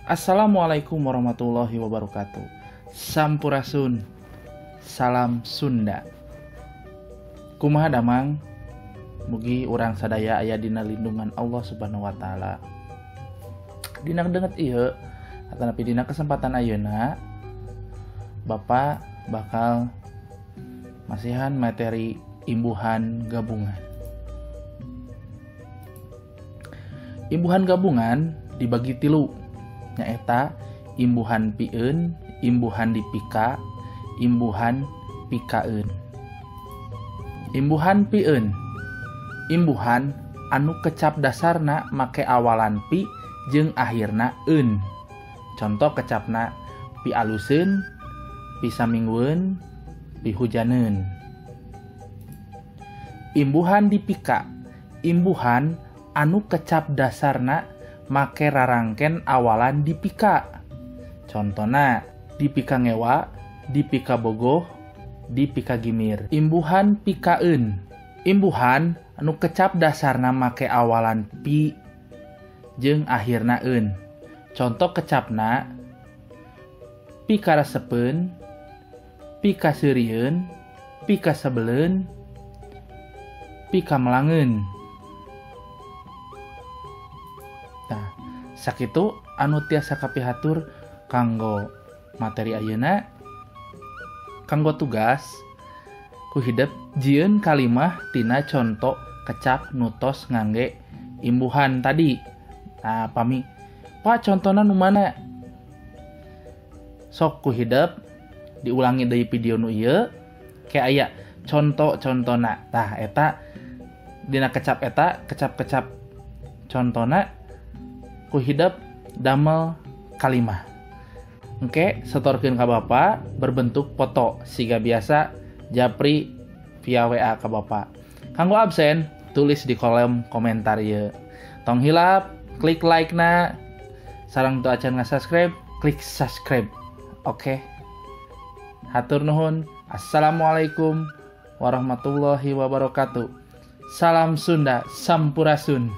Assalamualaikum warahmatullahi wabarakatuh. Sampurasun. Salam Sunda. Kumaha damang? Mugi urang sadaya aya dina lindungan Allah Subhanahu wa taala. Dina denget ieu atanapi dina kesempatan ayeuna Bapak bakal masihan materi imbuhan gabungan. Imbuhan gabungan dibagi tilu, nyaeta imbuhan pieun, imbuhan dipika, imbuhan pikaeun. Imbuhan pieun, imbuhan anu kecap dasarna make awalan pi jeung akhirna eun. Contoh kecapna pialuseun, pisaminggueun, pihujaneun. Imbuhan dipika, imbuhan anu kecap dasarna make rarangken awalan dipika. Contona dipika ngewa, dipika bogoh, dipika gimir. Imbuhan pikaeun, imbuhan anu kecap dasarna make awalan pi jeung akhirna eun. Contoh kecapna pikaresepeun, pikaseurieun, pikasebeleun, pikamelangeun. Nah, sakitu anu tiasa kapihatur kanggo materi ayeuna. Kanggo tugas ku hidep jieun kalimah tina conto kecap nutos ngangge imbuhan tadi. Nah, pami Pak contona nu mana? Sok ku hidep diulangi deui video nu ieu ke aya conto-contona. Tah eta dina kecap eta kecap-kecap contona ku hidep damel kalimah. Engke setorkeun ka Bapak berbentuk foto siga biasa japri via WA ka Bapak. Kanggo absen tulis di kolom komentar ieu. Tong hilap klik like na, sareng teu acan nga-subscribe, klik subscribe. Oke. Hatur nuhun. Assalamualaikum warahmatullahi wabarakatuh. Salam Sunda, sampurasun.